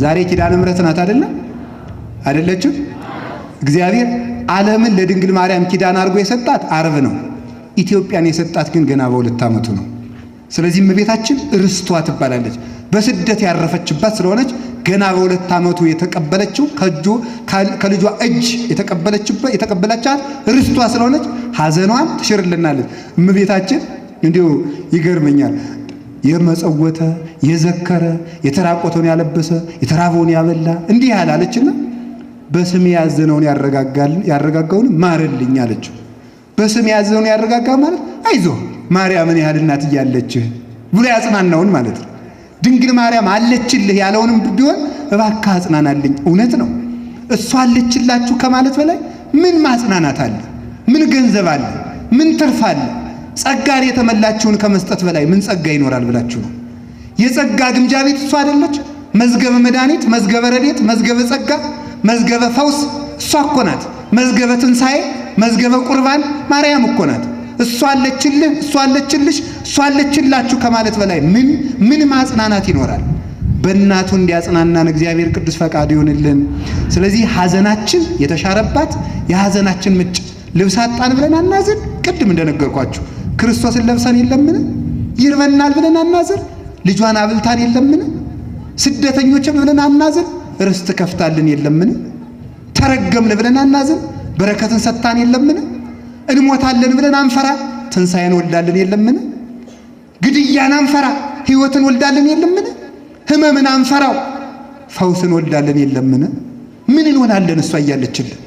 ዛሬ ኪዳነ ምሕረት ናት አይደለ? አይደለችም? እግዚአብሔር ዓለምን ለድንግል ማርያም ኪዳን አድርጎ የሰጣት ዓርብ ነው። ኢትዮጵያን የሰጣት ግን ገና በ2 ዓመቱ ነው። ስለዚህ እመቤታችን ርስቷ ትባላለች። በስደት ያረፈችባት ስለሆነች ገና በ2 ዓመቱ የተቀበለችው ከልጇ እጅ የተቀበለቻት ርስቷ ስለሆነች ሐዘኗን ትሽርልናለች። እመቤታችን እንዲሁ ይገርመኛል። የመጸወተ የዘከረ የተራቆተውን ያለበሰ የተራበውን ያበላ እንዲህ ያላለችና በስሜ ያዘነውን ያረጋጋውን ማርልኝ አለችው። በስሜ ያዘነውን ያረጋጋ ማለት አይዞህ ማርያምን ያህል እናት እያለችህ ብሎ ያጽናናውን ማለት ነው። ድንግል ማርያም አለችልህ ያለውንም ቢሆን እባክህ አጽናናልኝ። እውነት ነው። እሷ አለችላችሁ ከማለት በላይ ምን ማጽናናት አለ? ምን ገንዘብ አለ? ምን ትርፍ አለ? ጸጋን የተመላችሁን ከመስጠት በላይ ምን ጸጋ ይኖራል ብላችሁ ነው? የጸጋ ግምጃ ቤት እሷ አይደለች? መዝገበ መድኃኒት፣ መዝገበ ረድኤት፣ መዝገበ ጸጋ፣ መዝገበ ፈውስ እሷ እኮ ናት። መዝገበ ትንሣኤ፣ መዝገበ ቁርባን ማርያም እኮ ናት። እሷ አለችልህ፣ እሷ አለችልሽ፣ እሷ አለችላችሁ ከማለት በላይ ምን ማጽናናት ይኖራል? በእናቱ እንዲያጽናናን እግዚአብሔር ቅዱስ ፈቃዱ ይሁንልን። ስለዚህ ሐዘናችን የተሻረባት የሐዘናችን ምንጭ ልብስ አጣን ብለን አናዝን። ቅድም እንደነገርኳችሁ ክርስቶስን ለብሰን የለምን? ይርበናል ብለን አናዝን። ልጇን አብልታን የለምን? ስደተኞችም ብለን አናዝን። ርስት ከፍታልን የለምን? ተረገምን ብለን አናዝን። በረከትን ሰጥታን የለምን? እንሞታለን ብለን አንፈራ። ትንሣኤን ወልዳልን የለምን? ግድያን አንፈራ። ሕይወትን ወልዳልን የለምን? ህመምን አንፈራው። ፈውስን ወልዳልን የለምን? ምን እንሆናለን እሷ እያለችልን?